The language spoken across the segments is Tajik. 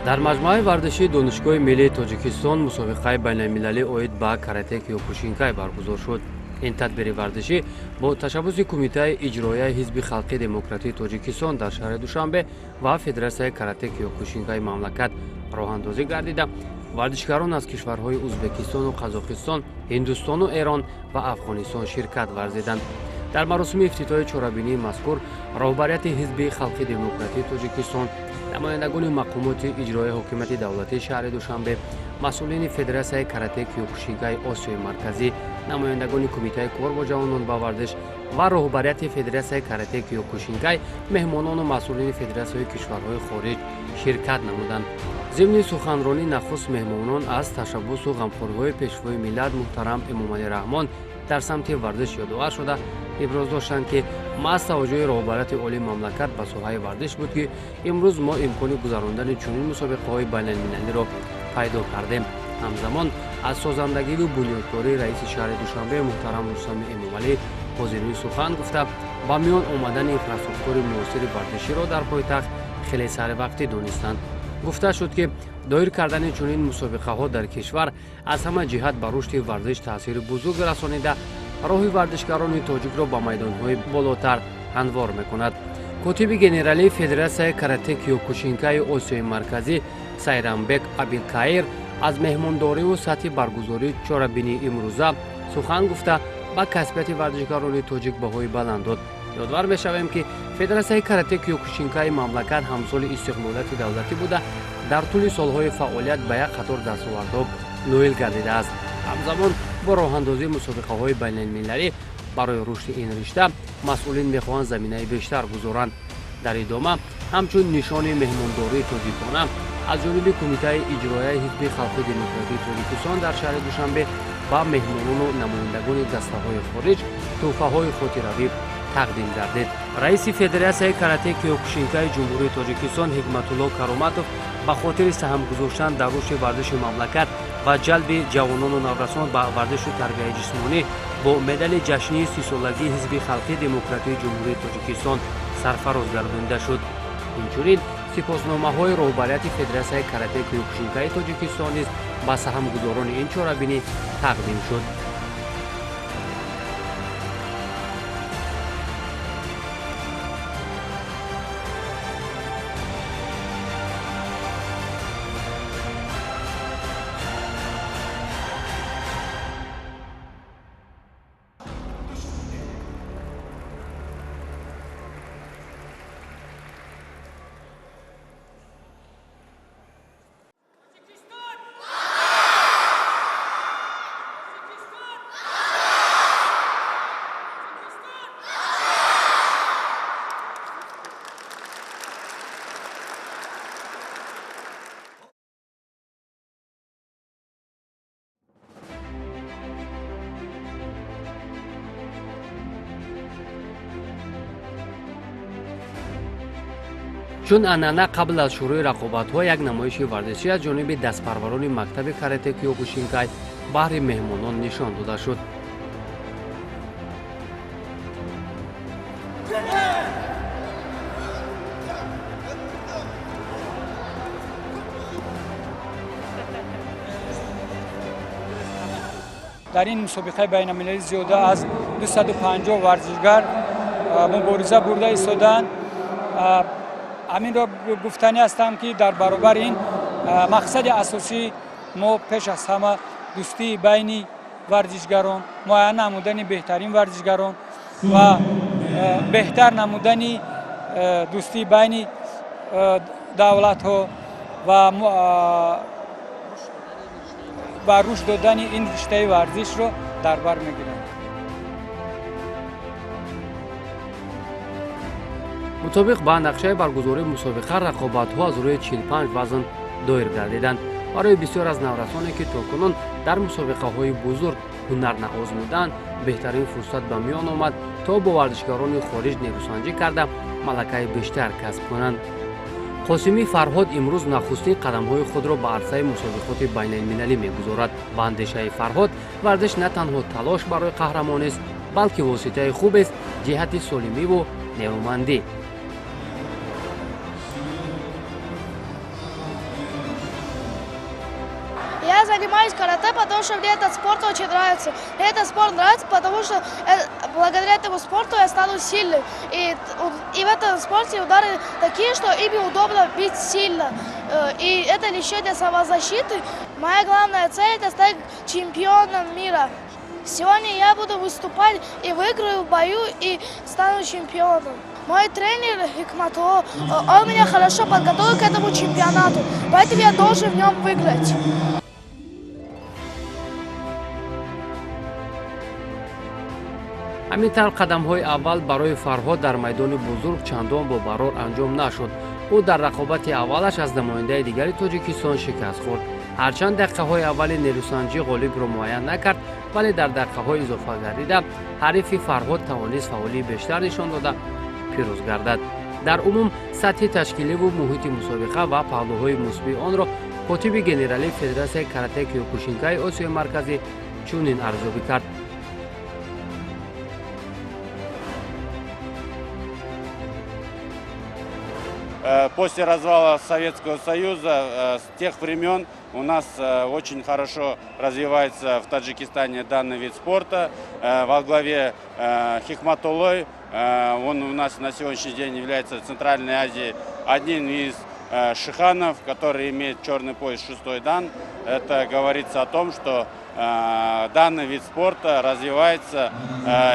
Дар маҷмӯаи варзишии Донишгоҳи миллии Тоҷикистон мусобиқаи байналмилалӣ оид ба карате киёкушинкай баргузор шуд. Ин тадбири варзишӣ бо ташаббуси Кумитаи иҷроияи Ҳизби халқии демократии Тоҷикистон дар шаҳри Душанбе ва Федератсияи карате киёкушинкаи мамлакат роҳандозӣ гардида, варзишгарон аз кишварҳои Узбекистону Қазоқистон, Ҳиндустону Эрон ва Афғонистон ширкат варзиданд. Дар маросими ифтитоҳи чорабинии мазкур роҳбарияти Ҳизби халқи демократии Тоҷикистон, намояндагони мақомоти иҷроияи ҳокимияти давлатии шаҳри Душанбе, масъулини Федератсияи карате киёкушинкаи Осиёи Марказӣ, намояндагони Кумитаи кор бо ҷавонон ба варзиш ва роҳбарияти Федератсияи карате киёкушинкай, меҳмонону масъулини федератсияҳои кишварҳои хориҷ ширкат намуданд. Зимни суханронӣ нахуст меҳмонон аз ташаббусу ғамхориҳои Пешвои миллат муҳтарам Эмомалӣ Раҳмон дар самти варзиш ёдовар шуда, иброз доштанд, ки маҳз таваҷҷӯҳи роҳбарияти олии мамлакат ба соҳаи варзиш буд, ки имрӯз мо имкони гузарондани чунин мусобиқаҳои байналмилалиро пайдо кардем. Ҳамзамон аз созандагиву бунёдкории раиси шаҳри Душанбе муҳтарам Рустами Эмомалӣ ҳозирин сухан гуфта, ба миён омадани инфраструктури муосири варзиширо дар пойтахт хеле саривақтӣ донистанд. Гуфта шуд, ки доир кардани чунин мусобиқаҳо дар кишвар аз ҳама ҷиҳат ба рушди варзиш таъсири бузург расонида, роҳи варзишгарони тоҷикро ба майдонҳои болотар ҳамвор мекунад. Котиби генералии Федератсияи карате киёкушинкаи Осиёи Марказӣ Сайрамбек Абилкаир аз меҳмондориву сатҳи баргузории чорабинии имрӯза сухан гуфта, ба касбияти варзишгарони тоҷик баҳои баланд дод. Ёдвар мешавем, ки Федератсияи карате киёкушинкаи мамлакат ҳамсоли истиқлолияти давлатӣ буда, дар тӯли солҳои фаъолият ба як қатор дастовардҳо ноил гардидааст. Ҳамзамон бо роҳандозии мусобиқаҳои байналмилалӣ барои рушди ин ришта масъулин мехоҳанд заминаи бештар гузоранд. Дар идома ҳамчун нишони меҳмондории тоҷикона аз ҷониби Кумитаи иҷроияи Ҳизби халқи демократии Тоҷикистон дар шаҳри Душанбе ба меҳмонону намояндагони дастаҳои хориҷ тӯҳфаҳои хотиравӣ тақдим гардид. Раиси Федератсияи карате киёкушинкаи Ҷумҳурии Тоҷикистон Ҳикматулло Кароматов ба хотири саҳм гузоштан дар рушди варзиши мамлакат ва ҷалби ҷавонону наврасон ба варзишу тарбияи ҷисмонӣ бо медали ҷашнии 30-солагии Ҳизби халқии демократии Ҷумҳурии Тоҷикистон сарфароз гардонида шуд. Инчунин сипосномаҳои роҳбарияти Федератсияи карате киёкушинкаи Тоҷикистон низ ба саҳмгузорони ин чорабинӣ тақдим шуд. Чун анъана қабл аз шурӯи рақобатҳо як намоиши варзишӣ аз ҷониби дастпарварони мактаби карате киёкушинкай баҳри меҳмонон нишон дода шуд. Дар ин мусобиқаи байналмилалӣ зиёда аз 250 варзишгар мубориза бурда истодаанд. Ҳаминро гуфтанӣ ҳастам, ки дар баробари ин мақсади асосии мо пеш аз ҳама дӯстии байни варзишгарон, муайян намудани беҳтарин варзишгарон ва беҳтар намудани дӯстии байни давлатҳо ва рушд додани ин риштаи варзишро дар бар мегиранд. Мутобиқ ба нақшаи баргузории мусобиқа рақобатҳо аз рӯи 45 вазн доир гардиданд. Барои бисёр аз наврасоне, ки то кунун дар мусобиқаҳои бузург ҳунар наозмуданд, беҳтарин фурсат ба миён омад, то бо варзишгарони хориҷ нерӯсанҷӣ карда малакаи бештар касб кунанд. Қосимӣ Фарҳод имрӯз нахустин қадамҳои худро ба арсаи мусобиқоти байналмилалӣ мегузорад. Ба андешаи Фарҳод варзиш на танҳо талош барои қаҳрамонист, балки воситаи хубест ҷиҳати солимиву нерӯмандӣ. Я занимаюсь карате, потому что мне этот спорт очень нравится. Мне этот спорт нравится, потому что благодаря этому спорту я стану сильным. И в этом спорте удары такие, что ими удобно бить сильно. И это еще для самозащиты. Моя главная цель – это стать чемпионом мира. Сегодня я буду выступать и выиграю в бою, и стану чемпионом. Мой тренер Хикматулло, он меня хорошо подготовил к этому чемпионату, поэтому я должен в нем выиграть. Ҳамин тавр, қадамҳои аввал барои Фарҳод дар майдони бузург чандон бо барор анҷом нашуд. Ӯ дар рақобати аввалаш аз намояндаи дигари Тоҷикистон шикаст хӯрд. Ҳарчанд дақиқаҳои аввали нерӯсанҷӣ ғолибро муайян накард, вале дар дақиқаҳои изофагардида ҳарифи Фарҳод тавонист фаъолии бештар нишон дода, пирӯз гардад. Дар умум, сатҳи ташкиливу муҳити мусобиқа ва паҳлӯҳои мусбии онро котиби генералии Федератсияи карате киёкушинкаи Осиёи Марказӣ чунин арзёбӣ кард. После развала Советского Союза, с тех времен у нас очень хорошо развивается в Таджикистане данный вид спорта. Во главе Хикматуллой, он у нас на сегодняшний день является в Центральной Азии одним из шиханов, который имеет черный пояс шестой дан. Это говорится о том, что данный вид спорта развивается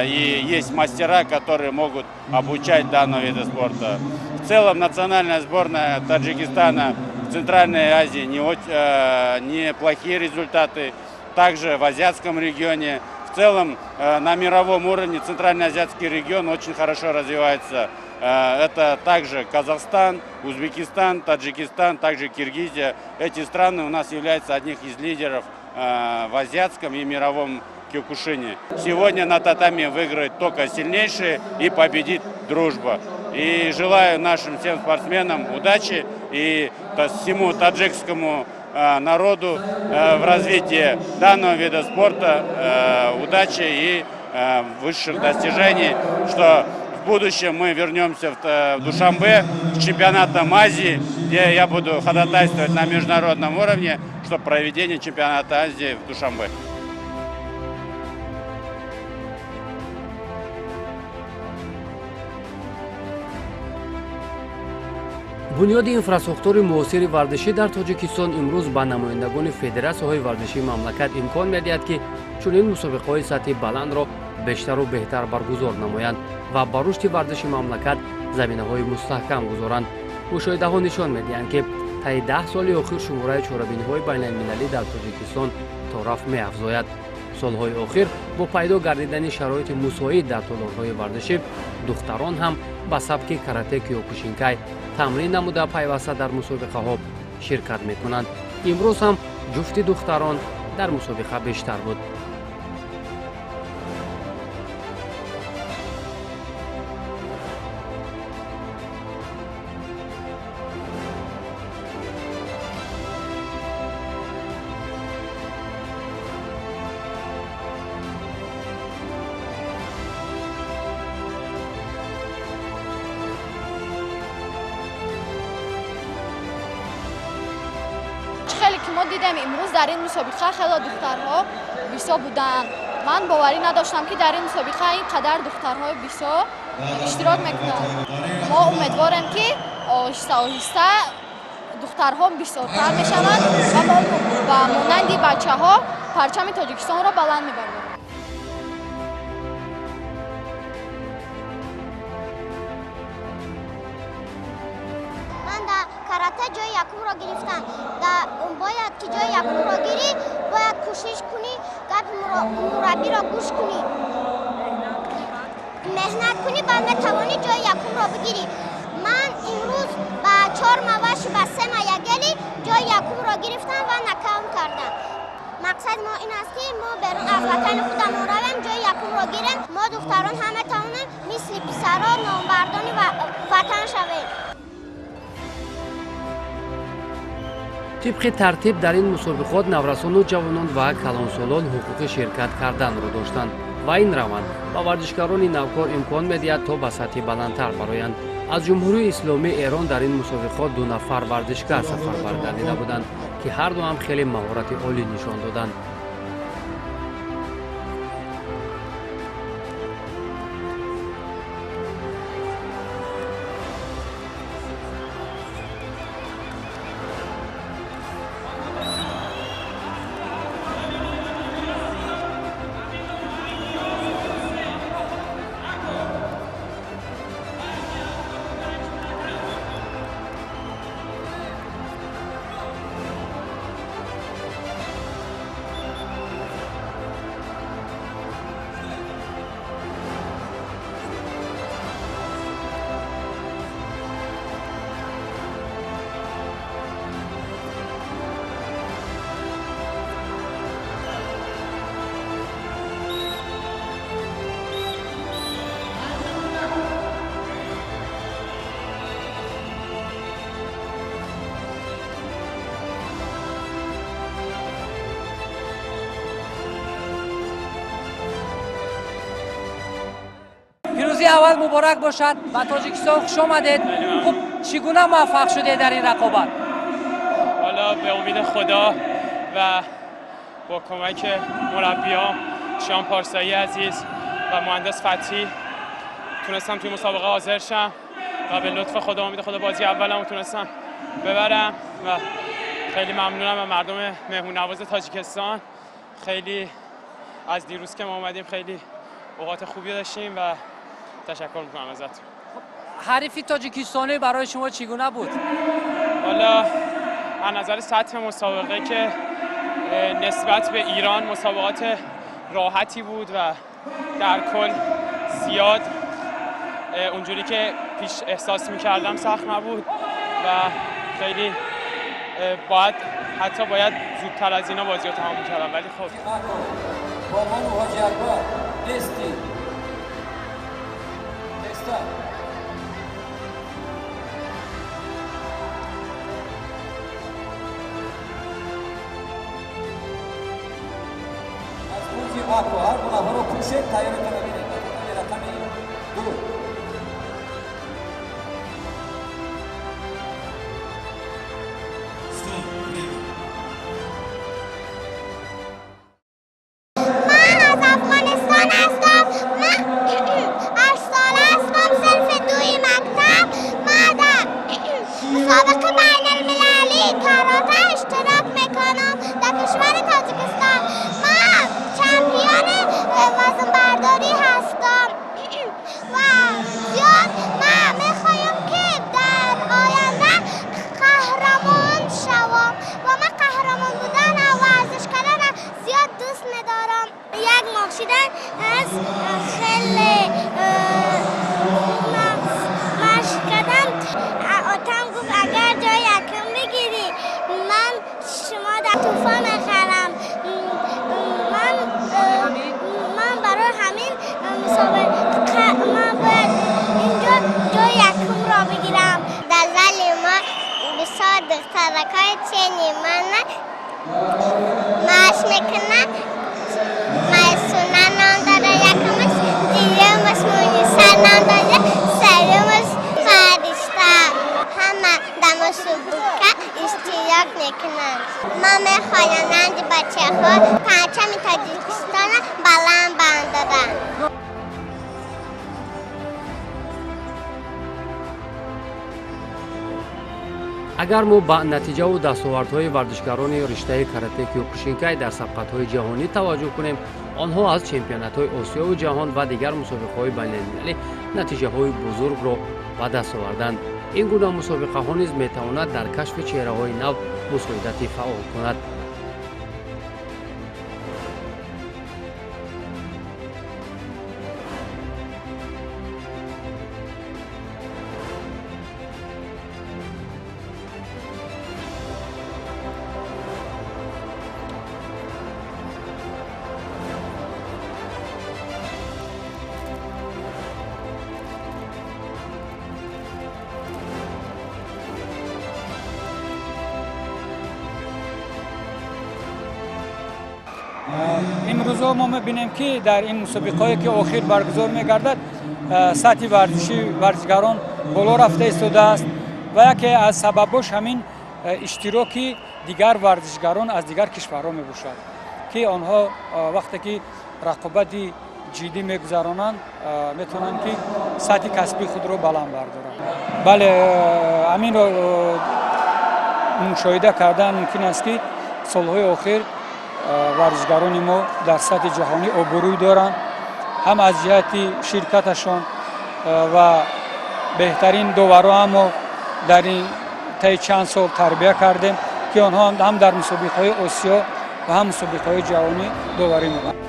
и есть мастера, которые могут обучать данного вида спорта. В целом национальная сборная Таджикистана в Центральной Азии неплохие результаты, также в азиатском регионе. В целом на мировом уровне Центральноазиатский регион очень хорошо развивается. Это также Казахстан, Узбекистан, Таджикистан, также Киргизия. Эти страны у нас являются одних из лидеров в азиатском и мировом киокушине. Сегодня на татами выиграет только сильнейшие и победит дружба. И желаю нашим всем спортсменам удачи и всему таджикскому народу в развитии данного вида спорта удачи и высших достижений, что в будущем мы вернемся в Душанбе с чемпионатом Азии, где я буду ходатайствовать на международном уровне, чтобы проведение чемпионата Азии в Душанбе. Бунёди инфрасохтори муосири варзишӣ дар Тоҷикистон имрӯз ба намояндагони федератсияҳои варзишии мамлакат имкон медиҳад, ки чунин мусобиқаҳои сатҳи баландро бештару беҳтар баргузор намоянд ва ба рушди варзиши мамлакат заминаҳои мустаҳкам гузоранд. Мушоҳидаҳо нишон медиҳанд, ки таи 10 соли охир шумораи чорабиниҳои байналмилалӣ дар Тоҷикистон торафт меафзояд. Солҳои охир бо пайдо гардидани шароити мусоид дар толорҳои варзишӣ, духтарон ҳам ба сабки карате киёкушинкай тамрин намуда, пайваста дар мусобиқаҳо ширкат мекунанд. Имрӯз ҳам ҷуфти духтарон дар мусобиқа бештар буд. Хеле ки мо дидем, имрӯз дар ин мусобиқа хеле духтарҳо бисёр буданд. Ман боварӣ надоштам, ки дар ин мусобиқа ин қадар духтарҳои бисёр иштирок мекунанд. Мо умедворем, ки оҳиста оҳиста духтарҳо бисёртар мешаванд ва мо ба монанди бачаҳо парчами Тоҷикистонро баланд мебарем. Ман дар карате ҷои якумро гирифтам. Бояд ки ҷои якумро гирӣ, бояд кӯшиш кунӣ, гапи мураббиро гӯш кунӣ, меҳнат кунӣ, баъд метавонӣ ҷои якумро бигирӣ. Ман имрӯз ба чор маваши ба се маягелӣ ҷои якумро гирифтам ва нокаут кардам. Мақсади мо ин аст, ки мо берун аз ватани худамон равем, ҷои якумро гирем. Мо духтарон ҳам метавонем мисли писарон номбардони ватан шавем. Тибқи тартиб, дар ин мусобиқот наврасону ҷавонон ва калонсолон ҳуқуқи ширкат карданро доштанд ва ин раванд ба варзишгарони навкор имкон медиҳад, то ба сатҳи баландтар бароянд. Аз Ҷумҳурии Исломии Эрон дар ин мусобиқот ду нафар варзишгар сафарбар гардида буданд. Ки ҳарду ҳам хеле маҳорати олӣ нишон доданд. Пирӯзии аввал муборак бошад, ба Тоҷикистон хуш омадед. Хуб, чӣ гуна муваффақ шудед дар ин рақобат? حالا به امید خدا و با کمک مربیام، شیان پارسایی عزیز و مهندس فتحی، تونستم توی مسابقه حاضر شم و به لطف خدا، امید خدا، بازی اولم تونستم ببرم و خیلی ممنونم به مردم مهمون نواز تاجیکستان. خیلی از دیروز که ما اومدیم خیلی اوقات خوبی داشتیم و تشکر میکنم ازتون. Ҳарифи тоҷикистонӣ барои шумо чӣ гуна буд? حالا از نظر سطح مسابقه که نسبت به ایران مسابقات راحتی بود و در کل زیاد اونجوری که پیش احساس میکردم سخت نبود و خیلی باید حتی باید زودتر از اینا بازی رو تمام میکردم، ولی خب. بابان حاجی اکبر دستی دستا. از پوزی آکو هر گناه رو پوشید تاییرتون رو بینید رقم 2. من از افغانستان هستم. من 8 ساله هستم، صنف دوی مکتب. من در مسابقه بین المللی کاراته اشتراک میکنم در کشور تاجیکستان. من champion وزن برداری هستم و زیاد من میخوایم که در آینده قهرمان شوم و من قهرمان بودن و ورزش کردن زیاد دوست ندارم. یک ماه شدن از خیلی مشق کردم. آتم گفت اگر جای یکم بگیری، من شما در تحفه میخرم. من برای همین مسابقه من باید اینجا جای یکم را بگیرم. در زل ما بسیار دخترکای چینی من مشق میکنن. میسونه نام داره یکمش، دیگمش مونیسا نام داره، سرمش فرشته. همه در مسابقه اشتراک میکنن. ما میخوایم ننج بچه ها پرچم تاجیکستان بلند بندارن. Агар мо ба натиҷаву дастовардҳои варзишгарони риштаи карате киёкушинкай дар сабқатҳои ҷаҳонӣ таваҷҷӯҳ кунем, онҳо аз чемпионатҳои Осиёву ҷаҳон ва дигар мусобиқаҳои байналмилалӣ натиҷаҳои бузургро ба даст оварданд. Ин гуна мусобиқаҳо низ метавонад дар кашфи чеҳраҳои нав мусоидати фаъол кунад. Имрӯзо мо мебинем, ки дар ин мусобиқаҳое, ки охир баргузор мегардад, сатҳи варзиши варзишгарон боло рафта истодааст ва яке аз сабабош ҳамин иштироки Дигар варзишгарон аз дигар кишварҳо мебошад, ки онҳо вақте ки рақобати ҷиддӣ мегузаронанд, метавонанд ки сатҳи касбии худро баланд бардоранд. Бале, ҳаминро мушоҳида кардан мумкин аст, ки солҳои охир варзишгарони мо дар сатҳи ҷаҳонӣ обрӯй доранд, ҳам аз ҷиҳати ширкаташон ва беҳтарин доварро ҳам мо дар ин таи чанд сол тарбия кардем, ки онҳо ҳам дар мусобиқаҳои Осиё ва ҳам мусобиқаҳои ҷаҳонӣ доварӣ мекунанд.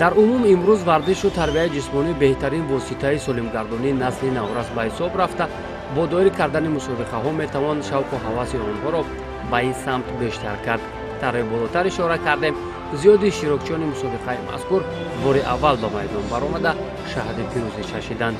Дар умум имрӯз варзишу тарбияи ҷисмонӣ беҳтарин воситаи солимгардонии насли наврас ба ҳисоб рафта, бо доир кардани мусобиқаҳо метавон шавқу ҳаваси онҳоро ба ин самт бештар кард. Тарҳи болотар ишора кардем, зиёди иштирокчиёни мусобиқаи мазкур бори аввал ба майдон баромада, шаҳди пирӯзӣ чашиданд.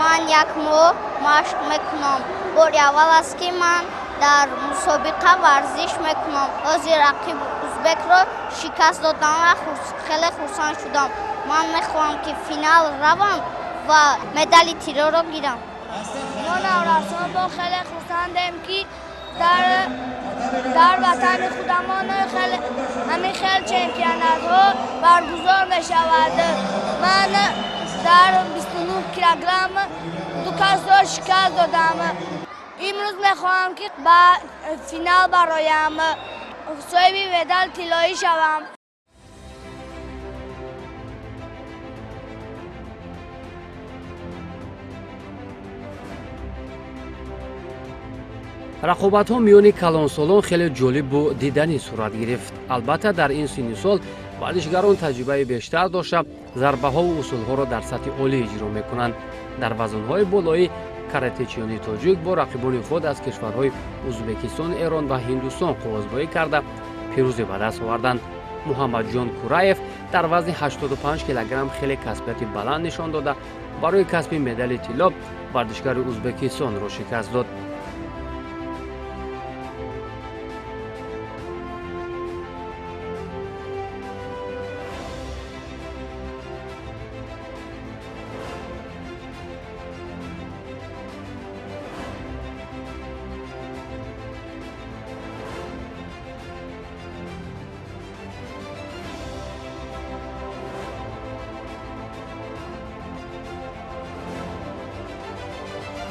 Ман як моҳ машқ мекунам. Бори аввал аст, ки ман дар мусобиқа варзиш мекунам. Ҳозир рақиб узбекро шикаст додам ва хеле хурсанд шудам. Ман мехоҳам, ки финал равам ва медали тиллоро гирам. Мо наврасон бо хеле хурсандем, ки дар ватани худамон ҳамин хел чемпионатҳо баргузор мешавад. Ман дар 29 килограмм ду касро шикаст додам. Имрӯз мехоҳам, ки ба финал бароям, соҳиби медал тиллоӣ шавам. Рақобатҳо миёни калонсолон хеле ҷолибу диданӣ сурат гирифт. Албатта, дар ин синни сол варзишгарон таҷрибаи бештар дошта, зарбаҳову усулҳоро дар сатҳи олӣ иҷро мекунанд. Дар вазнҳои болоӣ каратечиёни тоҷик бо рақибони худ аз кишварҳои Узбекистон, Эрон ва Ҳиндустон қуввазбоӣ карда, пирӯзӣ ба даст оварданд. Муҳаммадҷон Кураев дар вазни 85 килограмм хеле касбияти баланд нишон дода, барои касби медали тилло варзишгари Узбекистонро шикаст дод.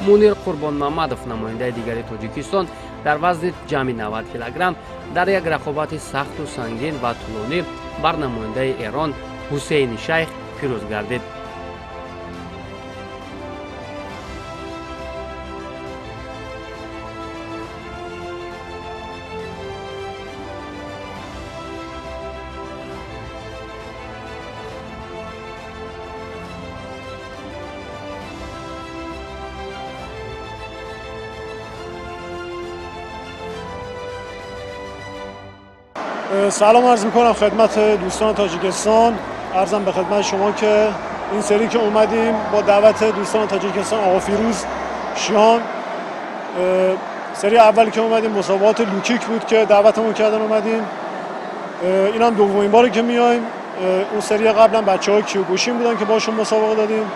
Мунир Қурбонмамадов, намояндаи дигари Тоҷикистон, дар вазни ҷамъи 90 килограмм дар як рақобати сахту сангин ва тӯлонӣ бар намояндаи Эрон Ҳусейни Шайх пирӯз гардид. سلام عرض میکنم خدمت دوستان تاجیکستان. عرضم به خدمت شما که این سری که اومدیم با دعوت دوستان تاجیکستان آقا فیروز شیان، سری اول که اومدیم مسابقات low kick بود که دعوتمون کردن اومدیم. اینم دومین باره که میایم. اون سری قبلا بچه‌های کیوکوشین بودن که باشون مسابقه دادیم.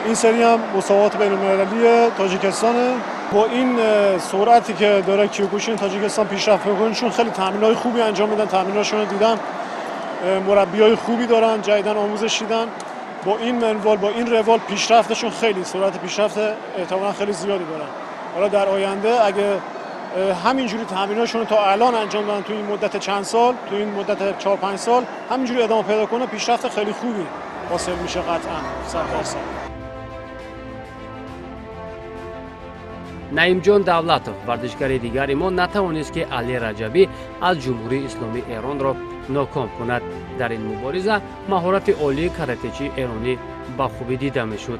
این سری هم مسابقات بین‌المللی تاجیکستانه. با این سرعتی که داره کیوکوشین تاجیکستان پیشرفت میکنه، چون خیلی تمرین‌های خوبی انجام میدن، تمریناشون رو دیدم، مربیای خوبی دارن، جدیداً آموزش دیدن. با این منوال، با این روال پیشرفتشون خیلی سرعت پیشرفت احتمالاً خیلی زیادی دارن. حالا در آینده اگه همینجوری تمریناشون تا الان انجام دادن تو این مدت چند سال، تو این مدت 4-5 سال همینجوری ادامه پیدا کنه، پیشرفت خیلی خوبی حاصل میشه قطعاً 100%. Наимҷон Давлатов, варзишгари дигари мо, натавонист, ки Али Раҷабӣ аз Ҷумҳурии Исломии Эронро ноком кунад. Дар ин мубориза маҳорати олии каратечии эронӣ ба хубӣ дида мешуд.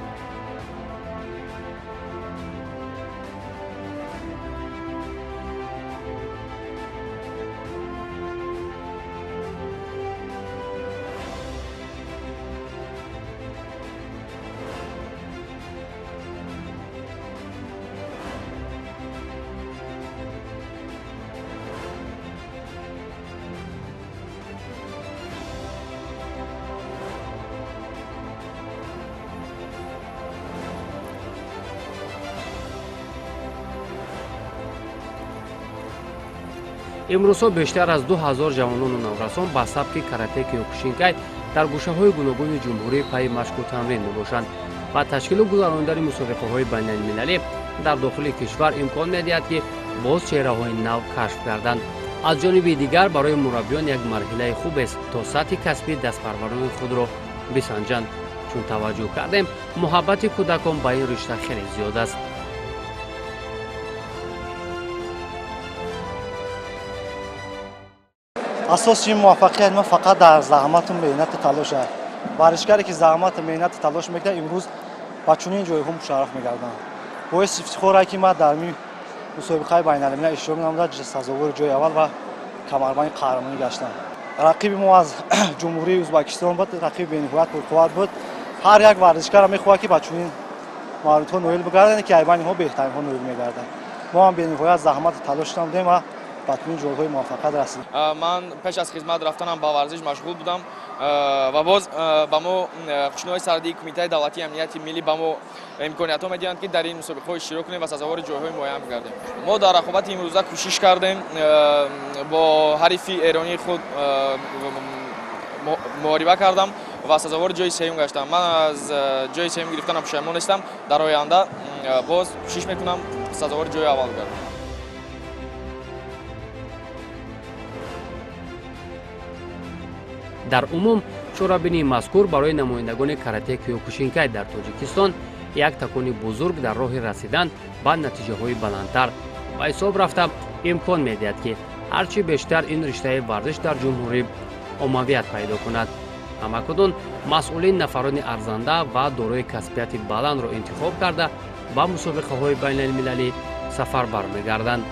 Имрӯзҳо бештар аз 2000 ҷавонону наврасон ба сабки карате киёкушинкай дар гӯшаҳои гуногуни ҷумҳурӣ пайи машқу тамрин мебошанд ва ташкилу гузаронидани мусобиқаҳои байналмилалӣ дар дохили кишвар имкон медиҳад, ки боз чеҳраҳои нав кашф гарданд. Аз ҷониби дигар, барои мураббиён як марҳилаи хубест, то сатҳи касбии дастпарварони худро бисанҷанд, чун таваҷҷӯҳ кардем, муҳаббати кӯдакон ба ин ришта хеле зиёд аст. Асоси муваффақият ма фақат дар заҳмату меҳнату талош аст. Варзишгаре ки заҳмату меҳнату талош мекунад, имрӯз ба чунин ҷойҳо мушарраф мегарданд. Боиси ифтихор аст, ки ман дар мусобиқаи байналмилал иштирок намуда, сазовори ҷои аввал ва камарбанди қаҳрамонӣ гаштам. Рақиби мо аз Ҷумҳурии Ӯзбекистон буд, рақиби бениҳоят пурқувват буд. Ҳар як варзишгарро мехоҳад, ки ба чунин мавридҳо ноил бигарданд, ки айбани инҳо беҳтаринҳо ноил мегарданд. Мо ҳам бениҳоят заҳмату талош намудем ва ба чунин ҷойҳои муваффақият расидем. Ман пеш аз хизмат рафтанам ба варзиш машғул будам ва боз ба мо қӯшунҳои сарҳадии Кумитаи давлатии амнияти миллӣ ба мо имкониятҳо медиҳанд, ки дар ин мусобиқаҳо иштирок кунем ва сазовори ҷойҳои муайян бигардем. Мо дар рақобати имрӯза кӯшиш кардем, бо ҳарифи эронии худ муҳориба кардам ва сазовори ҷои сеюм гаштам. Ман аз ҷои сеюм гирифтанам пушаймон нестам. Дар оянда боз кӯшиш мекунам сазовори ҷои аввал гардам. Дар умум, чорабинии мазкур барои намояндагони карате киёкушинкай дар Тоҷикистон як такони бузург дар роҳи расидан ба натиҷаҳои баландтар ба ҳисоб рафта, имкон медиҳад, ки ҳарчи бештар ин риштаи варзиш дар ҷумҳурӣ оммавият пайдо кунад. Ҳамакунун масъулин нафарони арзанда ва дорои касбияти баландро интихоб карда, ба мусобиқаҳои байналмилалӣ сафарбар мегарданд.